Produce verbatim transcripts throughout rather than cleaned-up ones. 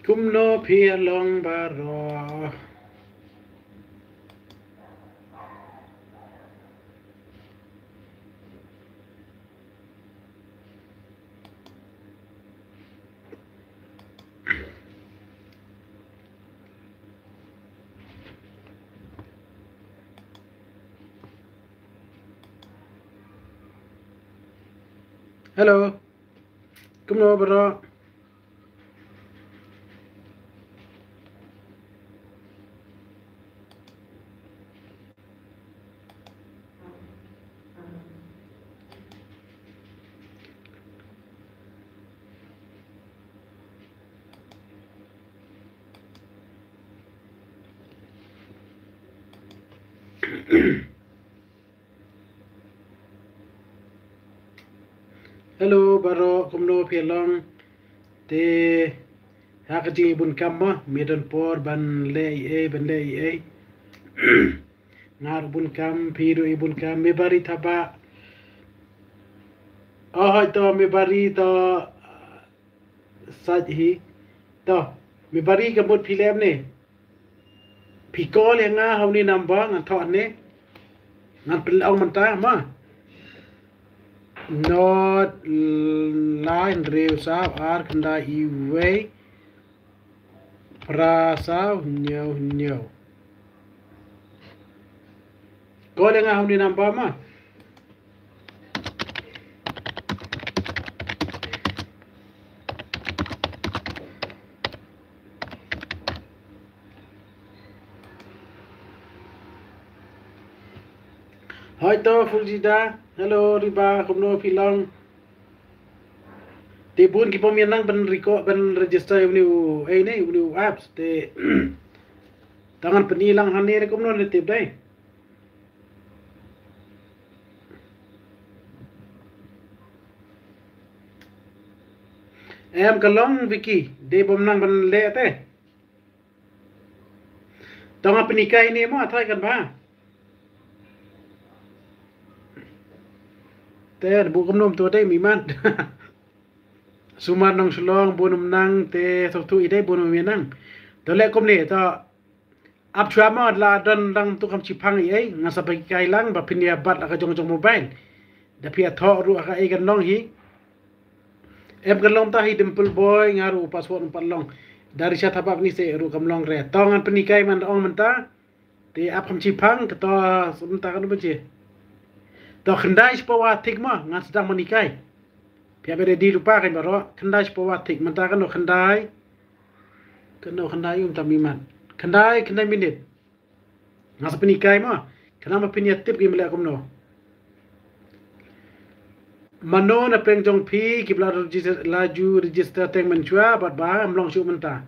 Kumno phi long baroh? Hello. Kumno baroh? Hello baroh, kumno phi long? Te ha ka jingibun kam mo, me don por ban leh ei ei, ban leh ei ei? Nga ruh bun kam, phi ruh ibun kam, me bari thabah. Oh, hoi to, me bari to. Sait hi. To, me bari ka mut phi lem ne. Phi call ïa nga ha une number ngan thoh ne. Ngan pynlong mynta ma. Not line hynriew saw ar khyndai iwei phra saw hynñiew hynñiew. Call ïa nga ha une number ma. Hoi to Fuljida, hello Riba, kumno phi long? Te bun ki bym ïa nang ban record, ban register ïa une u, eh, ne, une u apps te. Tang ngan pyni lang hangne ne kumno ne tip dei. Em ka long Vicky, dei bym nang ban leh te. To nga pynhikai ne mo, thai kan ba. Te bu kumno to dei mi mat. Sumar nong Shillong bun um nang te thok thu i dei bun um nang. To leh kumne to. Ap chwa mo la don dang tu kam chipang i ei, nga sa pynhikai lang ba phin ïa bat la ka jong jong mobile. Da phi ïa thoh ruh ha ka ei kan long hi. Em kan long ta hi Dimple Boy, nga ruh password um pat long. Dari sha thabak ni se ruh kam long re. To ngan pynhikai man ong mynta. Te ap kam chipang ka to mynta kan ba che. To khyndai shiphew wa thik mo ngan sdang pynhikai. Phi ap ready lypa kan baroh. Khyndai shiphew wa thik mynta kan khyndai. Kano khyndai um tam imat. Khyndai, khyndai minit. Nga sa pynhikai mo. Khyndai ma pynhikai tip ki mlek kumno. Mano na peng jong phi ki ba la register, la ju register teng mynshwa bad ba ym long shuh mynta.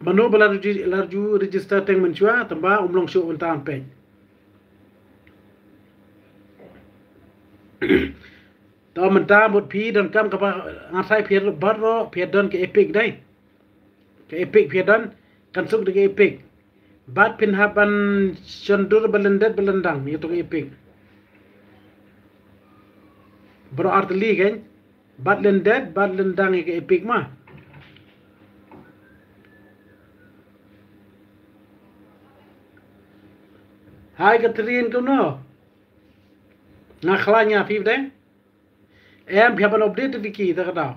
Mano ba la register teng mynshwa tang ba um long shuh mynta peng. To mynta mut phi don kam kaba nga sai phi baroh phi don ka Epic dei. Ka Epic phi don kan suk da ka Epic. Bad phin hap ban shon dur ba lyndet ba lyndang ïa to ka Epic. Baroh artylli kan. Bad lyndet bad lyndang ïa ka Epic ma. Hai Catherine kumno? Nga khlaiñ ïa phi bdeng. Em phi hap ban update da Vicky da ka daw.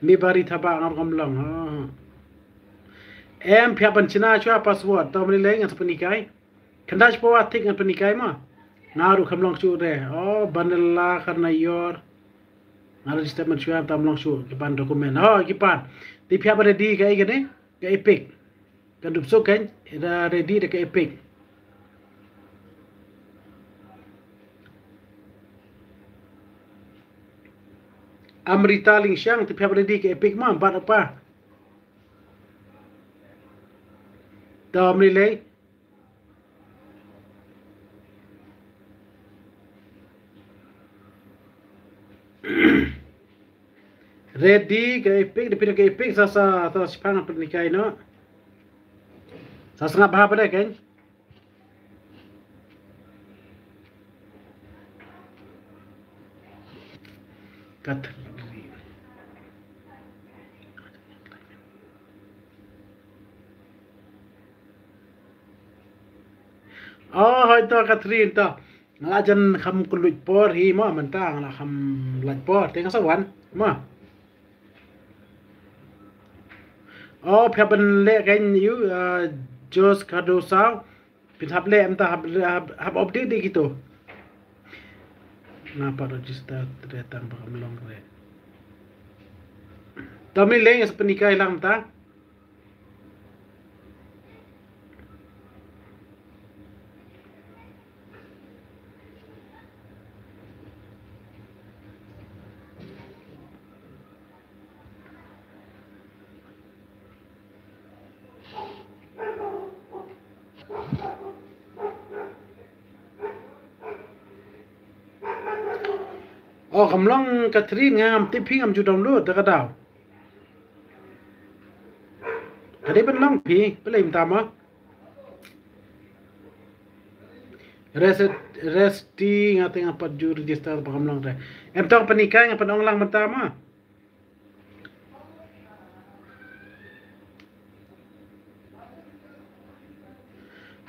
Mi bari thabak ngam kam long. Em phi hap ban chna chwa password to mani leng ngan sa pynhikai. Khyndai shiphew wa thik ngan pynhikai ma. Nga ruh kam long shuh re. Oh Vanilla Karnaior. Nga register mynshwa tam long shuh ki pan document. Oh ki pan. Te phi hap ready ka ei kane ka Epic. Kan dup suk kan ida ready da ka Epic. Amrita Lingshang te phi hap ready ka Epic ma bat apa. To mani lei. Ready ka Epic, da phi da ka Epic sa sa sa shipang pynhikai no. Sa sngap bha pat de kein. Katrin. Oh, hoi to Katrin to. Nga la jan kham kylluid por hi mo, mynta nga la kham lait por. Te nga sa wan mo. Oh, phi hap ban leh kein ïa u, uh, Jos Cardosa. Phin hap leh mynta, hap, hap, hap update de kito. Nga pat register te tang ba kam long re. Te mynlei nga sa pynhikai lang mynta. Oh, kam long Katrin, ngam tip phi, ngam ju download da ka daw. Ka dei ban long phi, balei mynta mo. Rest, Resti, nga te nga pat ju register ba kam long re. Em, to pynhikai, nga pyn-ong lang mynta mo.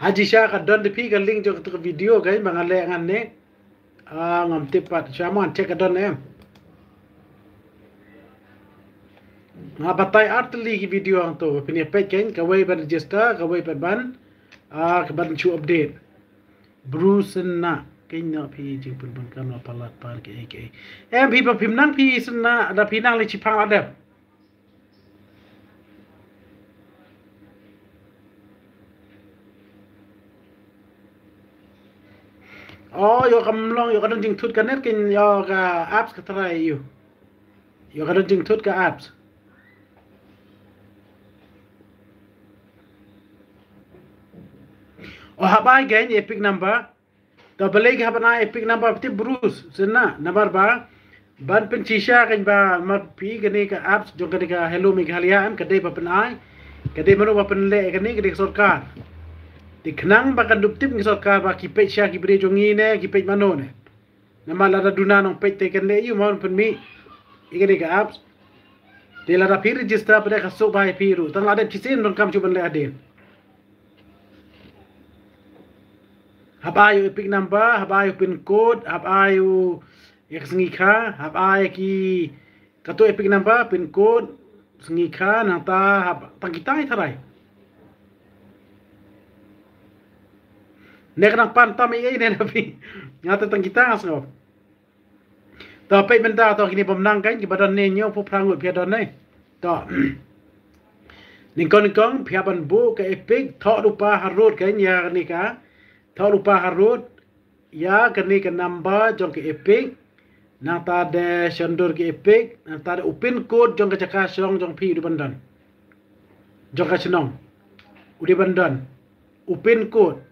Haji Shah, ka don de phi ka link jong ka video kein ba nga leh ngan ne. Ah, ngam tip pat. Shah mo, ngan check ka don em. Nga batai ar tylli ki video hangto, phin ïa peit kein, kawei ban register, kawei pat ban, ah, ka ban shu update. Bruce Synnah, kein noh phi jingpynbun kam la palat pan kiei kiei. Em, phi ba phim nang phi Synnah, da phi nang lei shipang la dep. Oh, ïoh kam long, ïoh ka don jingthut ka net kein, ïoh ka apps ka trai ïoh. Ïoh ka don jingthut ka apps. Oh, hap ai kein Epic number. To balei ki hap ban ai Epic number, phi tip Bruce Synnah, namar ba ban pynshisha kein ba mar phi kane ka apps jong kane ka Hello Meghalaya em, ka dei ba pyn-ai, ka dei mano ba pynleh kane, ka dei ka sorkar. Te khnang ba kan dup tip ngi sorkar ba ki peit sha ki briew jong ngi ne ki peit mano ne. Namar lada duna nongpeit te kan leh ïa u, mo, pynmih ïa kane ka apps. Te lada phi register pat de ka suk bha ïa phi ruh. Tang la dep shisien donkam shuh ban leh hadien. Hap ai u Epic number, hap ai u pin code, hap ai u ïa ka sngi kha, hap ai ki, kato Epic number, pin code, sngi kha, nangta hap tang kita hi tharai. Ne ka nang pan tam ei ei ne na phi. Nga te tang kita nga sngew. To peit mynta to kine bym nang kein, kiba don ne hynñiewphew phra ngut phi don ne. To. Nyngkong nyngkong phi hap ban buh ka Epic, thoh lypa harud kein ïa kane ka. Thoh lypa harud ïa kane ka number jong ka Epic. Nangta de shon dur ka Epic, nangta de u pin code jong ka jaka shong jong phi u dei ban don. Jong ka shnong u dei ban don. U pin code.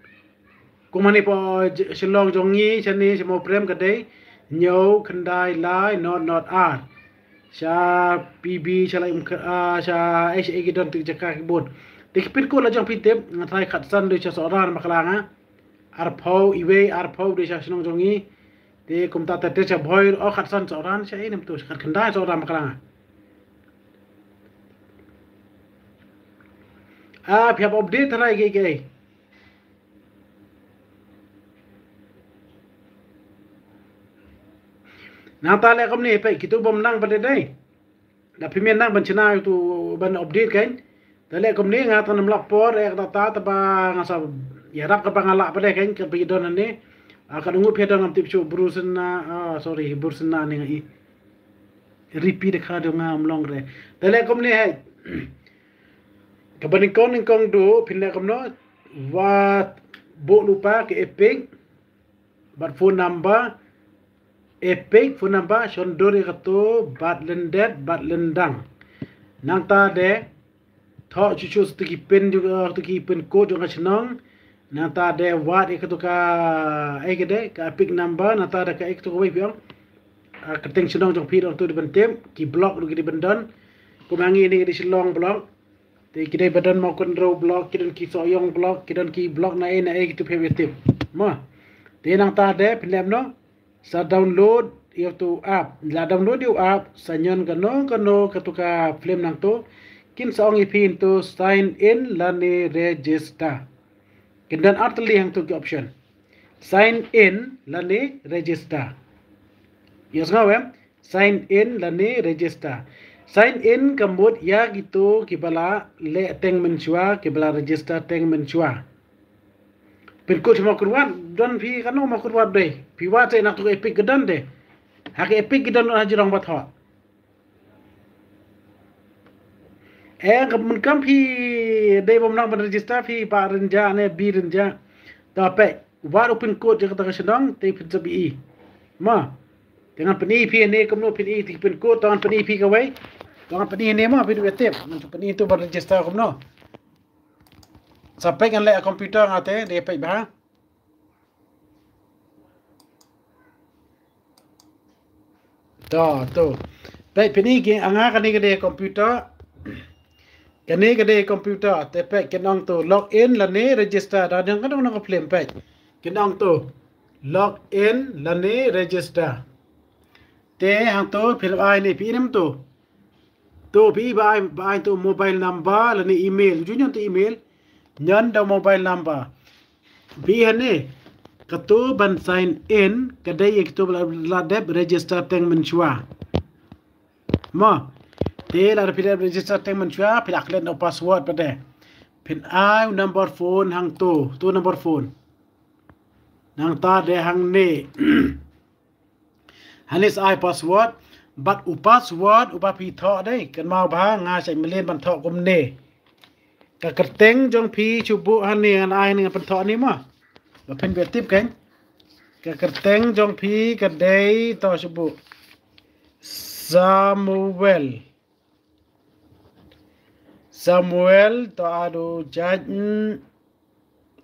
Kum hangne hapoh Shillong jong ngi, shane sha Mawprem ka dei hynñiew khyndai lai nod nod ar. Sha P B, sha Lai Umkhrah, ah, sha, eh, sha, eh, ki don te ki jaka ki bun. Te ki pin code la jong phi tip, nga tharai khatsan dei sha Sohra Bakla nga. Arphew, iwei, arphew dei sha shnong jong ngi. Te kumta te, te sha Bhoi, oh, khatsan Sohra, sha, eh, nem tu, khatkhyndai Sohra Bakla nga. Ah, phi hap update tharai kiei kiei. Nangta leh kumne, peit, kito bym nang pat de dei. Da phi men nang ban shna ïa uto ban update kein. Da leh kumne nga tang ym lah por, eh, kata ta, ta ba nga sa ïarap kaba nga lah pat de kein, kaba ïadon hangne. Ah, ka ngut phi don ngam tip shuh, Bruce Synnah, ah, sorry, Bruce Synnah ne nga i. Repeat da kha dei nga ym long re. Da leh kumne hei. Kaba nyngkong nyngkong duh phin leh kumno, wat buh lypa ka Epic bad phone number, Epic phone number, shon dur ïa kato bad lyndet bad lyndang. Nangta de thoh shuh shuh sa ki pin, sa ki pin code jong ka shnong. Nangta de wad ïa kato ka, eh, ka dei ka Epic number, nangta de ka, eh, kato kawei phi ong, ah, ka kyrteng shnong jong phi ruh to dei ban tip, ki block ruh ki dei ban don. Kum hangne ne ka dei Shillong block. Te ki dei ba don mo kynrow block, ki don ki sohïong block, ki don ki block na ei na ei, kitu phi hap ïa tip. Mo. Te nangta de phin leh kumno? Sa download ïa utu u app. La download ïa u app, sa ñion kano kano katu ka film nangtu, kin sa ong ïa phi hangtu sign in lane register. Kin don artylli hangtu ki option. Sign in lane register. Ïohsngew em? Sign in lane register. Sign in ka mut ïa kitu kiba la leh teng mynshuwa, kiba la register teng mynshuwa. Pin kut mo kyrwat, don phi kano mo kyrwat dei. Phi wad te nangtu ka Epic ka don de. Ha ka Epic ka don ha jrong ba thoh. Eh, ka mun kam phi dei bym nang ban register phi ba rynja ne bi rynja. Ta peit, wat u pin kut jong kata ka shnong, te phin sa bi i. Ma. Te ngan pyni phi ne kumno phin i, te pin kut, te ngan pyni phi kawei. Te ngan pyni ne ma, phin u tip. Ngan pyni tu ban register kumno. Sa peit ngan leh computer nga te, dei peit ba. To, to. Peit pyni ki anga kane ka dei computer. Kane ka dei computer. Te peit kin ong tu log in lane register. Da dang ka dang ka film peit. Kin ong tu log in lane register. Te hangtu phi ai ne phi inem tu. Tu phi ba ai, ba ai tu mobile number lane email. Ju ñion tu email. Ñion da mobile number. Phi hane. Katu ban sign in ka dei ïa kitu ba la dep register teng mynshuwa. Mo. Te la phi dep register teng mynshuwa, phi la klet na u password pat de. Phin ai u number phone hangtu, tu number phone. Nangta de hangne. Hangne sa ai password, bad u password uba phi thoh dei, kynmaw ba nga shait mlien ban thoh kumne. Ka kyrteng jong phi shu buh hangne ngan ai ne ngan pynthoh ne ma. Ba phin btip kan. Ka kyrteng jong phi ka dei to shu buh. Samuel. Samuel to adu judge.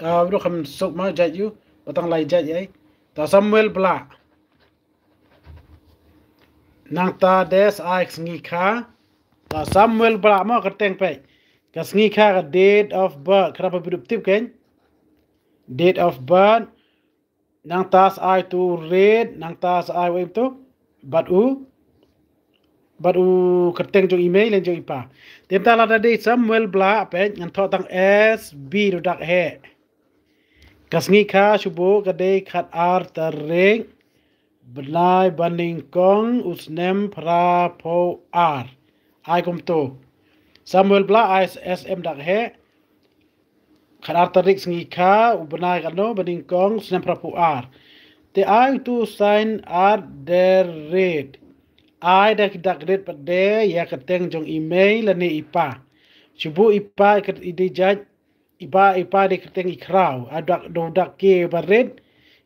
Ah, udah kam suk ma judge you. Batang lai judge ai. To Samuel Blah. Nangta de sa ai sngi kha. To Samuel Blah mo kyrteng peit. Ka sngi kha ka date of birth. Khnang ba phi dup tip kan. Date of birth. Nangta sa ai tu red, nangta sa ai wei tu. Bad u. Bad u kyrteng jong i mei lane jong i pa. Te mynta lada dei Samuel Blah peit ngan thoh tang S B ruh dak heh. Ka sngi kha shu buh ka dei khat ar tarik. Bnai banyngkong u snem phra phew ar. Ai kumtu. Samuel Blah ai S M dak heh. Khat ar tarik sngi kha u bnai kano banyngkong snem phra phew ar. Te ai tu sign at the rate. Ai da ki dak red pat de ïa kyrteng jong i mei lane i pa. Shu buh i pa i dei judge. I pa, i pa dei kyrteng i khraw. A dak, do dak ke ba red.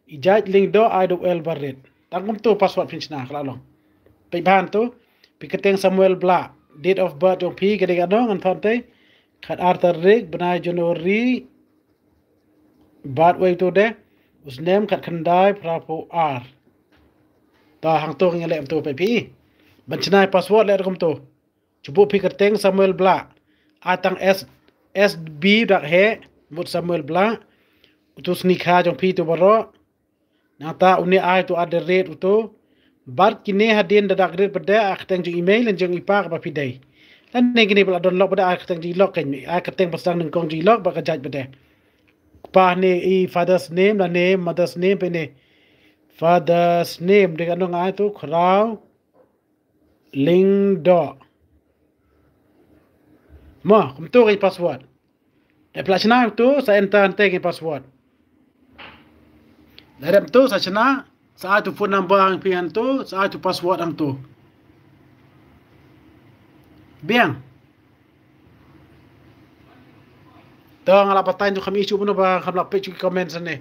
I judge lyngdoh ai do el ba red. Tang kumtu password phin shna ka la long. Peit bha tu. Phi kyrteng Samuel Blah. Date of birth jong phi ka dei kano ngan thoh te. Khat ar tarik bnai January. Bad wei tu de. U snem khat khyndai phra phew ar. Ta hangtu ngi leh tu peit phi. Ban shna password leh kumtu. Shu buh phi kyrteng Samuel Blah. Ai tang S, S B dak heh, mut Samuel Blah. Utu sngi kha jong phi tu baroh. Nangta une ai tu at the rate utu. Bad kine hadien da dak red pat de ai kyrteng jong i mei lane jong i pa kaba phi dei. Lane kine ba la don lock pat de ai kyrteng jong i lock kan, ai kyrteng ba sdang nyngkong jong i lock bad ka judge pat de. Kpa ne i father's name lane mother's name phi ne. Father's name dei kano nga ai tu Khraw Lyngdoh. Mo, kumtu ka password. Da phi la shna tu, sa enter hangtei ka password. Da dep tu, sa shna, sa ai tu phone number hangphi hangtu, sa ai tu password hangtu. Biang. To nga la batai tu kham issue mano ba kham la peit ki comment sane.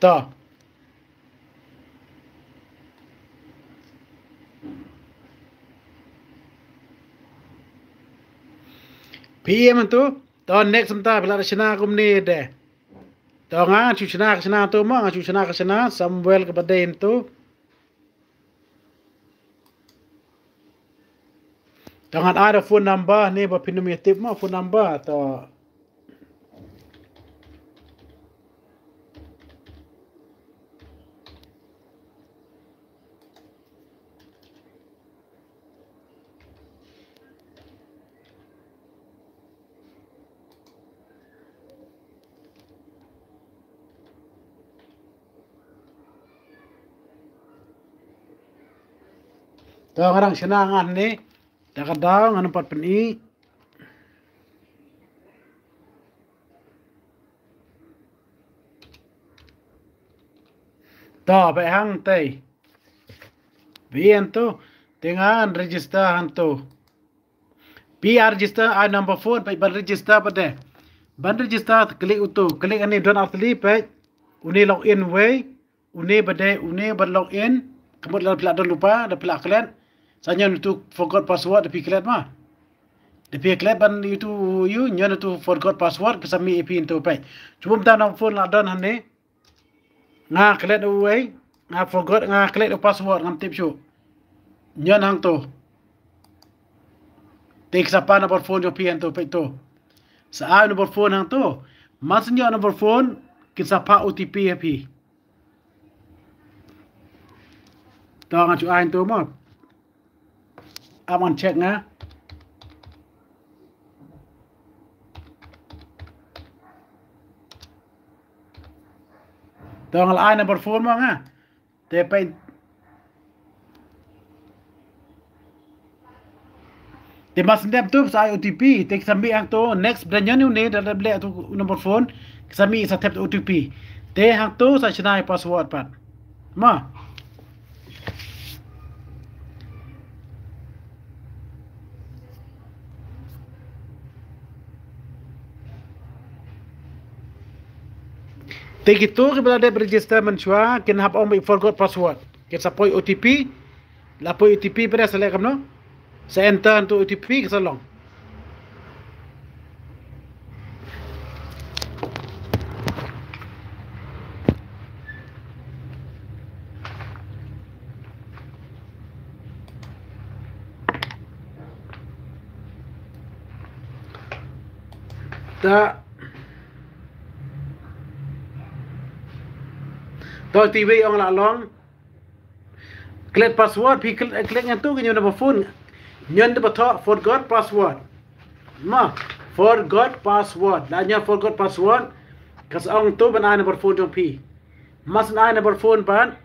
To. P M tu, to next mynta phi la shna kumne de. To nga shu shna ka shna tu mo, nga shu shna ka shna, Samuel kaba dei tu. Te ngan ai da phone number ne ba phin ym ïa tip mo phone number to. To ngarang shna ngan ne. Da ka daw ngan pat pyn-i. To, peit hangtei. Peit hangto. Te ngan register hangto. Phi register ai number phone, peit ban register pat de. Ban register, klik uto, klik ani don artylli, peit. Uni login wei. Une ba dei, une ba log in, ka mut lada phi la don lypa, da phi la klet. Sa ñion utu forgot password da phi klet ma. Da phi klet ban utu ïu, ñion utu forgot password, ki sa mih ïa phi hangto peit. Shu bun tam number phone la don hangne. Nga klet uwei, nga forgot, nga klet u password, ngam tip shuh. Ñion hangto. Te ki sa pan number phone jong phi hangto peit to. Sa ai number phone hangto. Mar shu ñion number phone, ki sa pan O T P ïa phi. To ngan shu ai hangto mo. Ap ngan check nga. To ngan ai number phone mo nga. Te peit. Te mar shu dep to sa ai O T P, te ki sa mih hangto, next, ba dei ñion une, da dep leh to number phone, ki sa mih sa thep to O T P. Te hangto sa shna ïa password pat. Ma. Te kito kiba la dep register mynshuwa, kin hap ong ba forgot password. Kin sa poi O T P, la poi O T P pat de sa leh kumno. Sa enter hangto O T P ki sa long. Ta. To te wei ong la long. Klet password, phi kl-, klet ñion to ka ñion number phone. Ñion to ba thoh forgot password. Ma, forgot password. La ñion forgot password. Ka sa ong to ban ai number phone jong phi. Mar shu ai number phone pat.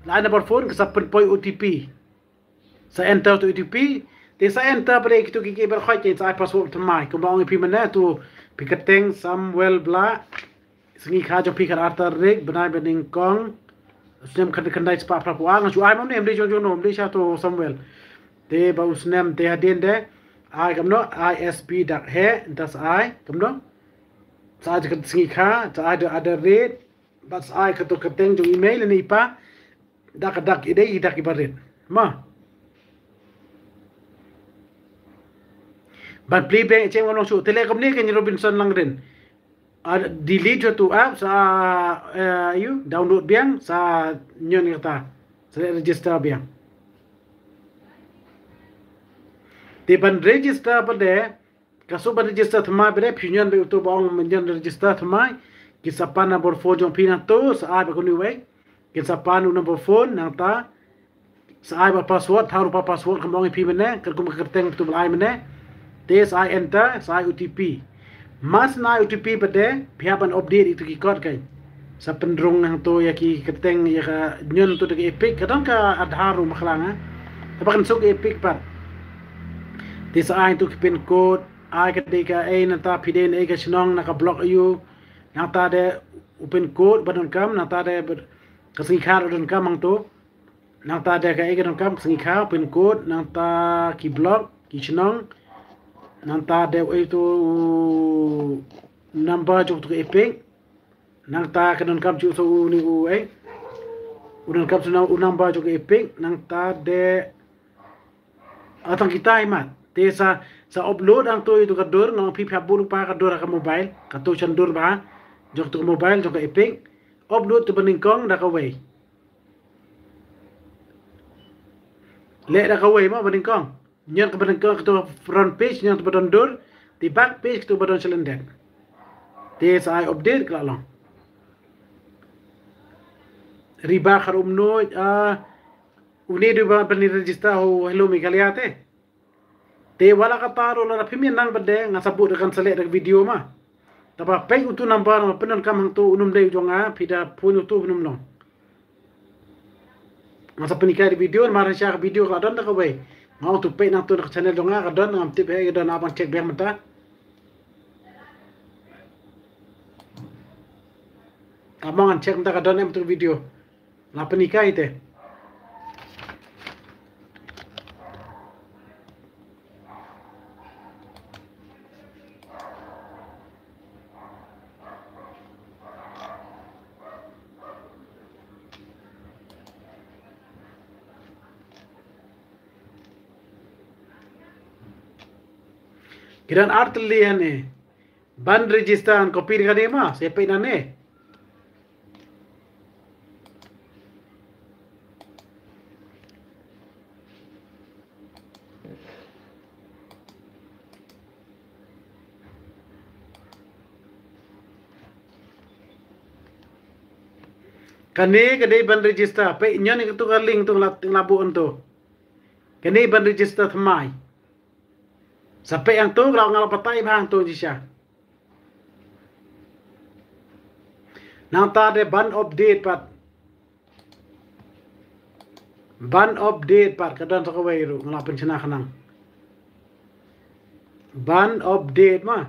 La ai number phone ka sa pynpoi O T P. Sa enter to O T P. Te sa enter pat de kito ki ki bar khoi ki sa ai password thymmai. Kumba ong ïa phi mynne to phi kyrteng Samuel Blah. Sngi kha jong phi khatar tarik, bnai ba nyngkong. U snem khyndai, khyndai spah phra phew ar, nga shu ai mo ne, ym dei jong jong no, ym dei sha to Samuel. Te ba u snem te hadien de, ai kumno, ai S P dak he, nta sa ai, kumno. Sa ai ka sngi kha, sa ai da, at the rate, bad sa ai kato ka kyrteng jong email ne i pa, da ka dak i dei, i dak i barit. Ma. Ban plie bank cheng wan long shu, te leh kumne kane Robinson Langrin. Ah, delete ïa uto app sa, eh, ïa u download biang sa ñion kata. Sa register biang. Te ban register pat de, ka shu ban register thymmai pat de, phi ñion beit uto ba ong ñion register thymmai, ki sa pan number phone jong phi nangto, sa ai bad kane uwei. Kin sa pan u number phone nangta. Sa ai bad password, thaw ruh pat password kumba ong ïa phi mynne, katkum ka kyrteng ba tu ba la ai mynne. Te sa ai enter, sa ai O T P. Mar shu ai O T P pat de, phi hap ban update ïa kito ki kot kein. Sa pynrung hangto ïa ki kyrteng ïa ka ñion to da ka EPIC, ka don ka Aadhaar ruh bakla nga. Te ba kan suk EPIC pat. Te sa ai to ki pin code, ai ka dei kaei nangta phi dei na ei ka shnong na ka block aiu. Nangta de u pin code ba donkam, nangta de ba ka sngi kha ruh donkam hangto. Nangta de kaei ka donkam, ka sngi kha, pin code, nangta ki block, ki shnong, nangta de uei to u number jong to ka EPIC, nangta ka donkam shuh sa une uei, u donkam shuh u number jong ka EPIC, nangta de, ah, tang kita i mat. Te sa, sa upload hangto ïa to ka dur, nga ong phi phi hap buh lypa ka dur ha ka mobile, kato shan dur ba, jong to ka mobile, jong ka EPIC, upload to ba nyngkong da kawei. Leh da kawei mo ba nyngkong. Ñion kaba don ka, kato front page, ñion kaba don dur, te back page kato ba don shalyndet. Te sa ai update ka la long. Riba khar um noi, ah, une dei ba ban register ha u Hello Meghalaya te. Te wat la katta ruh lada phim ïa nang pat de nga sa buh da kan sa leh da ka video ma. Taba peit utu number ma pyndonkam hangto un ym dei u jong nga, phi da phone utu un ym long. Nga sa pynhikai da video, namar sha ka video ka la don da kawei. Nga ong to peit nangto na ka channel jong nga ka don, ngam tip hi ka don, hap ban check biang mynta. Ka mong ngan check mynta ka don em tu ka video. La pynhikai te. Ki don ar tylli hangne. Ban register, ngan copy da kane ma, sa peit nangne. Kane ka dei ban register, peit ñion ïa kato ka link to nga la, nga la buh hangto. Kane ban register thymmai. Sa peit hangto, nga la, nga la batai bha hangto shisha. Nangta de ban update pat. Ban update pat, ka don sa kawei ruh, nga la pynshna khnang. Ban update ma.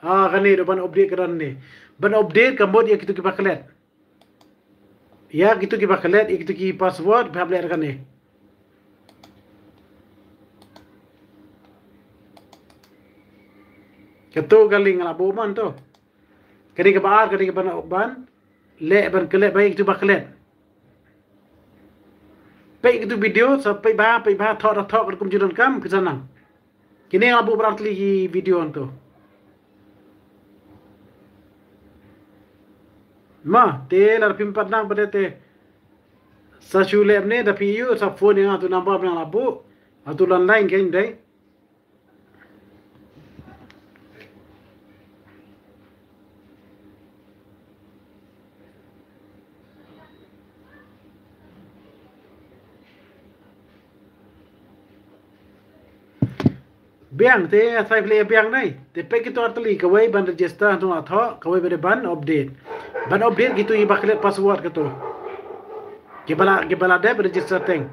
Ah, kane ruh ban update ka don ne. Ban update ka mut ïa kito kiba klet. Ïa kito kiba klet, ïa kito ki password, phi hap leh da kane. Kato ka link nga la buh man to. Kane kaba ar, kane kaba na ban leh, ban klet, ba ïa kito ba klet. Peit kito video, sa peit bha, peit bha, thoh da thoh, katkum ju donkam, phi sa nang. Kine nga la buh ba ar tylli ki video hangto. Ma, te lada phim pat nang pat de te. Sa shu leh ne da phi ïoh, sa phone ïa nga tu number ba nga la buh. Atu landline kein dei. Biang te, sa phi leh biang nai. Te peit kito ar tylli, kawei ban register hangto nga thoh, kawei ba dei ban update. Ban update kito kiba klet password kato. Kiba la, kiba la dep register teng.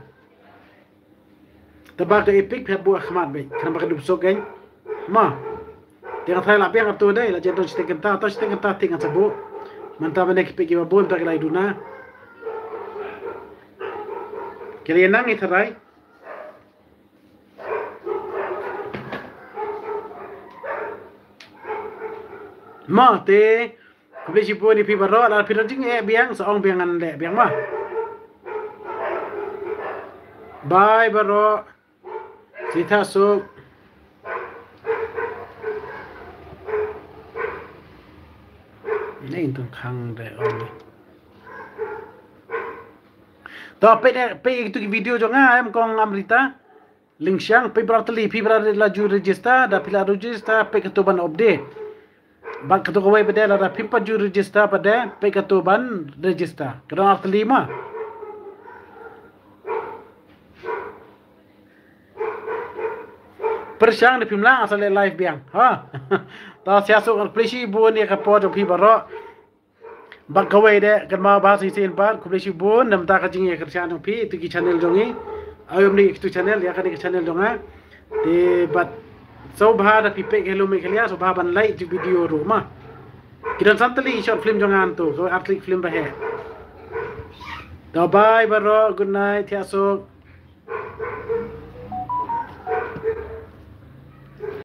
Taba ka Epic phi hap buh ha khmat beit, khnang ba ka dup suk kein. Ma. Te nga tharai la biang kato dei, la jan don shiteng kynta, to shiteng kynta te ngan sa buh. Mynta mynne ki peit kiba bun, mynta ki la ïa duna. Ki la ïa nang, ngi tharai. Ma te, khublei shibun ïa phi baroh, lada phi don jingeh biang, sa ong biang ngan leh biang ma. Bye baroh. Sngewthuh suk. Ine in tong khang de ong. To peit, peit ïa kitu ki video jong nga em kong Amrita. Lyngshang, peit ba ar tylli, phi ba la ju register, da phi la register, peit kato ban update. Bad kato kawei pat de, lada phim pat ju register pat de, peit kato ban register. Ka don ar tylli ma. Pyrshang da phim lah, nga sa leh live biang. Ha. To sngewthuh suk, khublei shibun ïa ka por jong phi baroh. Bad kawei de, kynmaw ba shisien pat, khublei shibun, namar ka jingïakyrshan jong phi, ïa kitu ki channel jong ngi. Aïu ym ni ïa kitu channel, ïa kane ka channel jong nga. Te bad, sngewbha da phi peit ka Hello Meghalaya, sngewbha ban like ïa kitu video ruh ma. Ki don san tylli short film jong nga hangto, kawei ar tylli film ba heh. To bye baroh, good night, thiah suk.